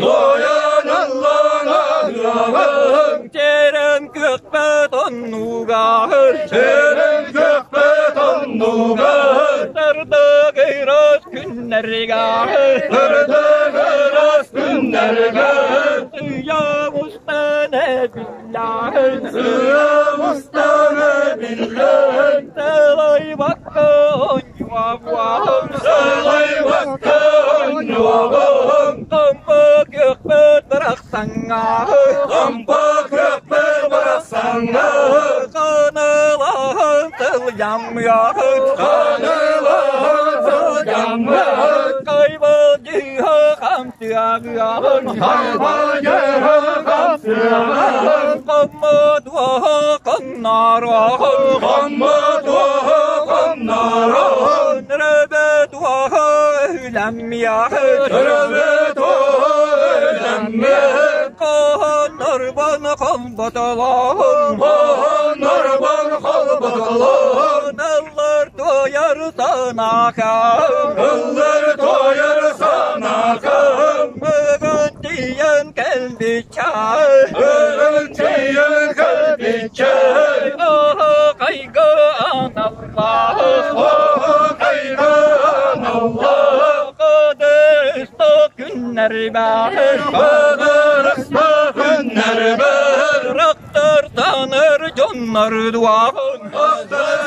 Туойан ыллаан аһыаҕыҥ. Чэрэн күөхпэт оннугар. Чэрэн күөхпэт оннугар. Сырдык ыраас күннэригэр. Сырдык ыраас күннэригэр. Сыйа устан эбиллэн. Сыйа устан эбиллэн. Сылайбакка оонньуоҕуҥ. Сылайбакка оонньуоҕуҥ. Томпо күөхпүт барахсаҥҥа. Томпо күөхпүт барахсаҥҥа. Ханалаһан сылдьаммыт. Ханалаһан сылдьаммыт. Кайбалдьыһа хамсыаҕыаҕын. Кайбалдьыһа хамсыаҕыаҕын. Хоммутуоһа хоннороҕун. Хоммутуоһа хоннороҕун. Рөбөтуоһа үлэммиэҕин. Рөбөтуоһа үлэммиэҕин. Хоһоннорбон холботолоһун. Хоһоннорбон холботолоһун. Ыллыр туойар санаакам. Ыллыр туойар санаакам. Бүгүн тиийэн кэлбиччэ. Бүгүн тиийэн кэлбиччэ. Оһоҕойго аналлаах. Оһоҕойго аналлаах. Кыдыста күннэрбэр. Кыдыста күннэрбэр. Рахтар дьоннор дуаҕын. Рахтар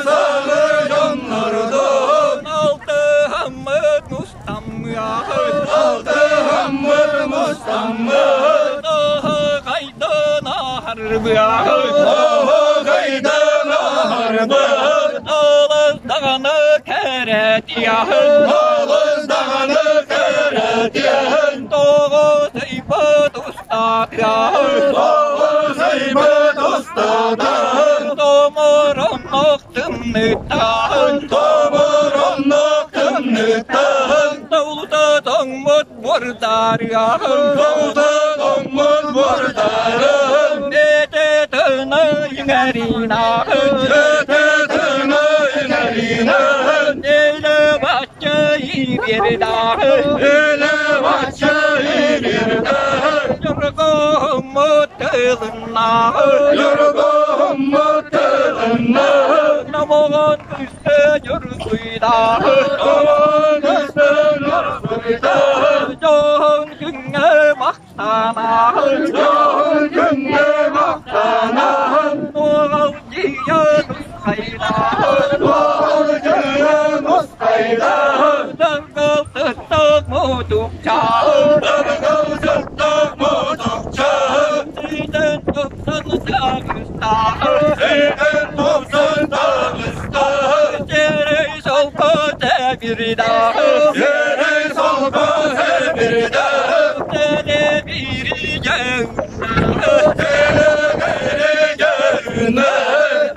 дьоннор дуаҕын. Алтыһаммыт мустаммыаҕын. Алтыһаммыт мустаммыт. Оһоҕойдон аһарбыаҕын. Оһоҕойдон аһарбыт. Олус даҕаны кэрэтиэҕин. Олус даҕаны кэрэтиэҕин. Тоҕо сыйбыт устатыаҕын. Тоҕо сыйбыт устатыаҕын. Томороннох тымныттаҕын. Томороннох тымныттаҕын. Тоҕута тоҥмут буордарыаҕын. Тоҕута тоҥмут буордарыаҕын. Этэ тына иҥэринаҕын. Этэ тына иҥэринаҕын. Элэ бачча ириэрдаҕын. Элэ бачча ириэрдаҕын. Дьорҕоһуммут тылыннаҕын. Дьорҕоһуммут тылыннаҕын. Номоҕон үстэ дьоргуйдаҕын. Номоҕон үстэ дьоргуйдаҕын. Дьоһун күҥҥэ махтанаҕын. Дьоһун күҥҥэ махтанаҕын. Нуоҕалдьыйа нусхайдаҕын. Нуоҕалдьыйа нусхайдаҕын. Дыргыл сыттык мутукчаҕын. Дыргыл сыттык мутукчаҕын. Ситэн тупсан таҕыстаҕын. Ситэн тупсан таҕыстаҕын. Сирэй солко тэбирдаҕын. Сирэй солко тэбирдаҕын.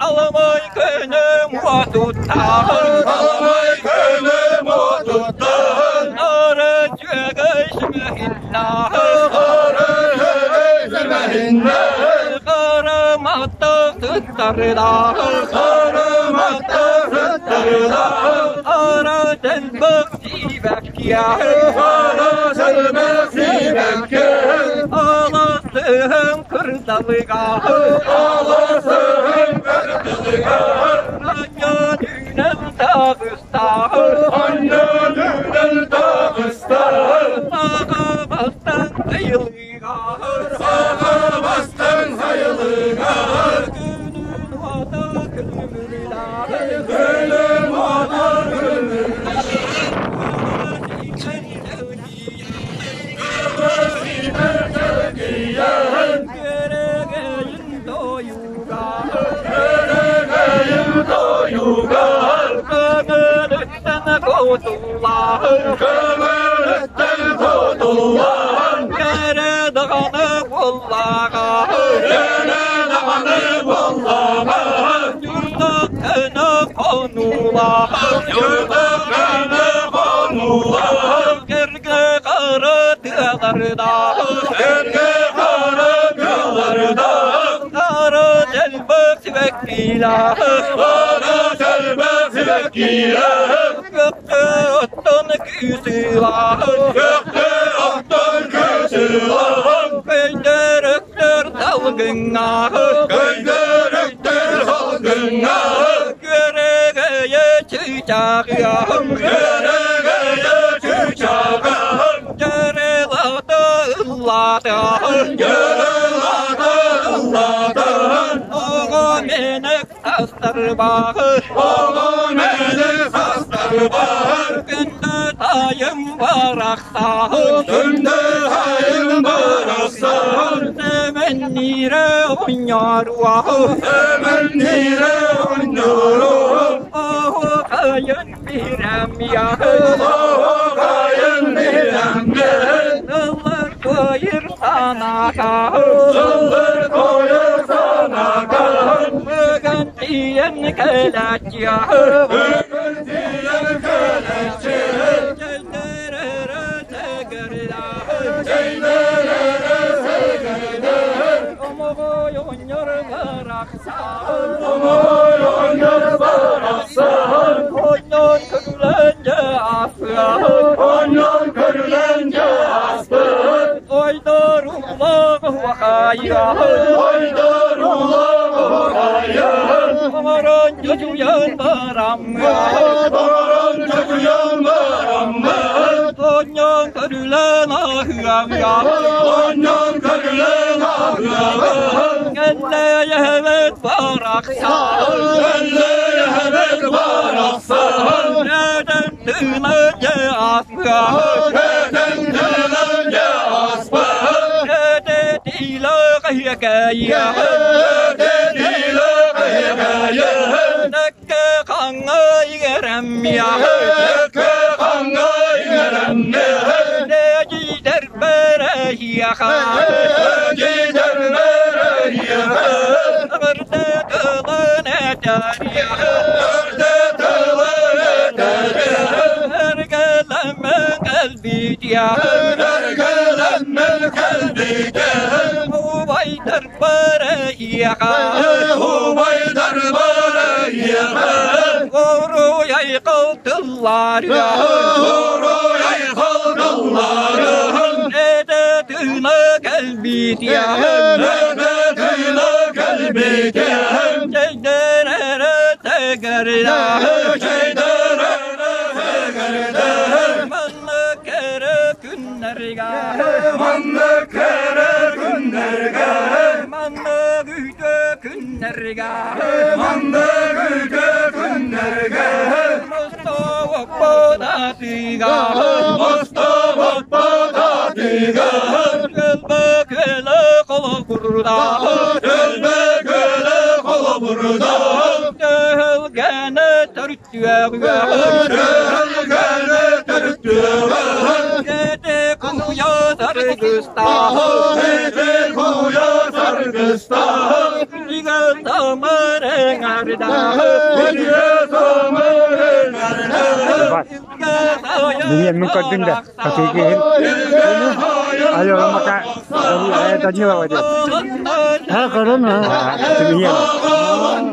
Аламай күнүм уотуттаҕын. Аламай күнүм уотуттаҕын. Ары дьүөгэй сүмэһиннээҕин. Ары дьүөгэй сүмэһиннээҕин. Кырыматтах сыттардаҕын. Кырыматтах сыттардаҕын. Ары тэлбэх сибэккиэҕин. Ары тэлбэх сибэккиэҕин. Аласыһым кырдалыга. Аласыһым кырдалыга. Анньан үүнэн таҕыстаҕын. Анньан үүнэн таҕыстаҕын. Саҕа бастан сайылыга. Саҕа бастан сайылыга. Күнүн уота күлүмүрдэҕин. Күнүн уота күлүмүрдэҕин. Көҥүлүттэн кутуллан, кэрэ даҕаны буоллаҕа, кэрэ даҕаны буоллаҕа, юрдах хонуулаах, юрдах хонуулаах, Эргэ хара тыалардаах, эргэ хара тыалардаах, хара элбэх сибэккилээх, хара элбэх сибэккилээх, көккө оттон күүсүлээх, көккө Оттон кытылаҕын Көйдөрөктөр салгыҥҥааҕы Көйдөрөктөр салгыҥҥааҕы Күөрэгэйэ чыычааҕыаҕым Күөрэгэйэ чыычааҕыаҕым Дьарылата ыллаатаҕын Дьарылата ыллаатаҕын Оҕо мэник састарбааҕы Оҕо мэник састарбааҕы Күндү таайым барахсаһын Күндү таайым барахсаһын Сэмэнниирэ оонньооруоҕу Сэмэнниирэ оонньооруоҕу Оһуохайын биһирэмиэҕи Оһуохайын биһирэмиэҕи Сыллар кыайыр санаатаҕы Сыллар кыайыр санаатаҕы Бүгүн тиийэн кэлээччиэҕи Бүгүн тиийэн кэлээччиэҕи Мин көрдүм да, хатыгыһын. Алло, мака Данилова диэн. Ha көрөн ha. Түмүһүөн.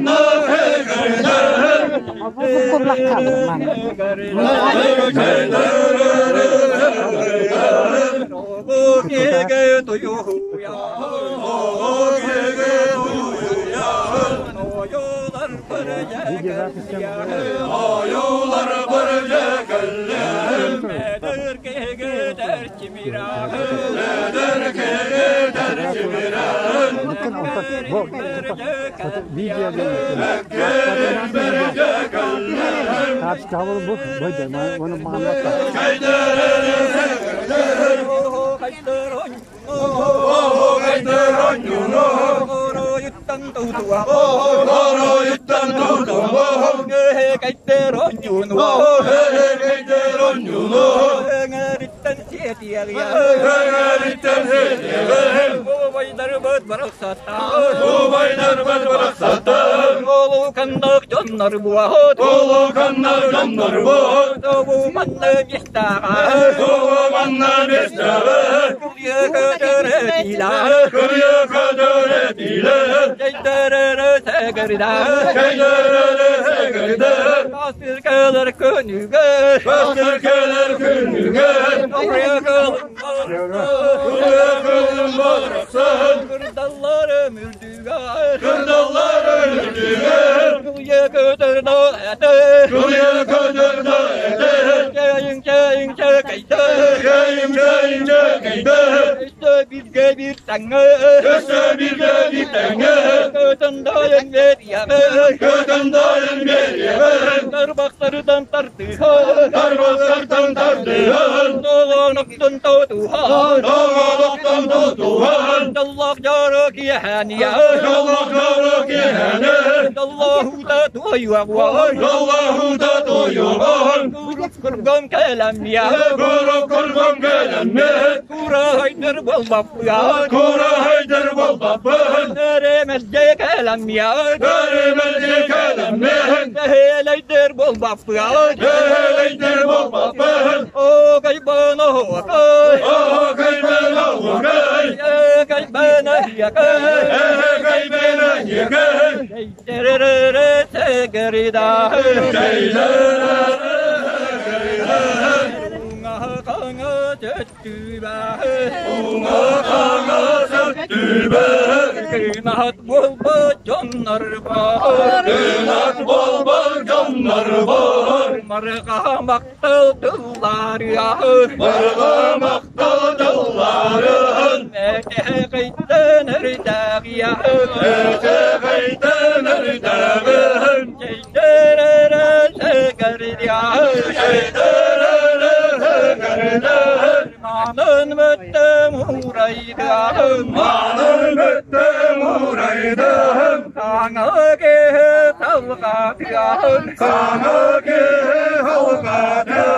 Барахсан. Кырдалларым үрдүгэр. Кырдалларым үрдүгэр. Кылыйа көтөрдө этэ. Кылыйа көтөрдө этэ. Кэйиҥ кэйиҥ чэкэйдэ. Кэйиҥ кэйиҥ чэкэйдэ. Өссө биргэ бир тэҥҥэ. Өссө биргэ бир тэҥҥэ. Көтөн дайын бериэҕэ. Көтөн дайын бериэҕэ. Тарбахтарынан тардыһан. Тарбахтартан тардыһан. Тоҕоноктон тотуһан. Тоҕоноктон тотуһан. Дьоллоох дьоро киэһэниэ. Дьоллоох дьоро киэһэни. Дьоллоохута туойуоҕуон. Дьоллоохута туойуоҕуон. Курук кургон кэлэммиэ. Курук кургон кэлэммиэ. Кураһайдыр буолбаппыан. Кураһайдыр буолбаппын. Өрөмөлдьө кэлэммиэ. Өрөмөлдьө кэлэммиэ. Бэһиэлэйдэр буолбаппыан. Бэһиэлэйдэр буолбаппын. Оокайбан оһуокай. Оокайбан оһуокай. Экайбан эһиэкэй. Экайбан эһиэкэй. Тэрэрэрэ тэгэридэ. Тэрэрэрэ Кынаат буолбут дьоннор баар, Кынаат буолбут дьоннор баар, Марҕа махтал тылларыаһын, Марҕа махтал тылларыаһын, Мэтэхэйтэн эрдээҕиэһин, Мэтэхэйтэн эрдээҕиэһин, Манын мөттөм Манын мөттөм урайдым, Саҥа киһи салҕатыаһын, Саҥа киһи салҕатыаһын.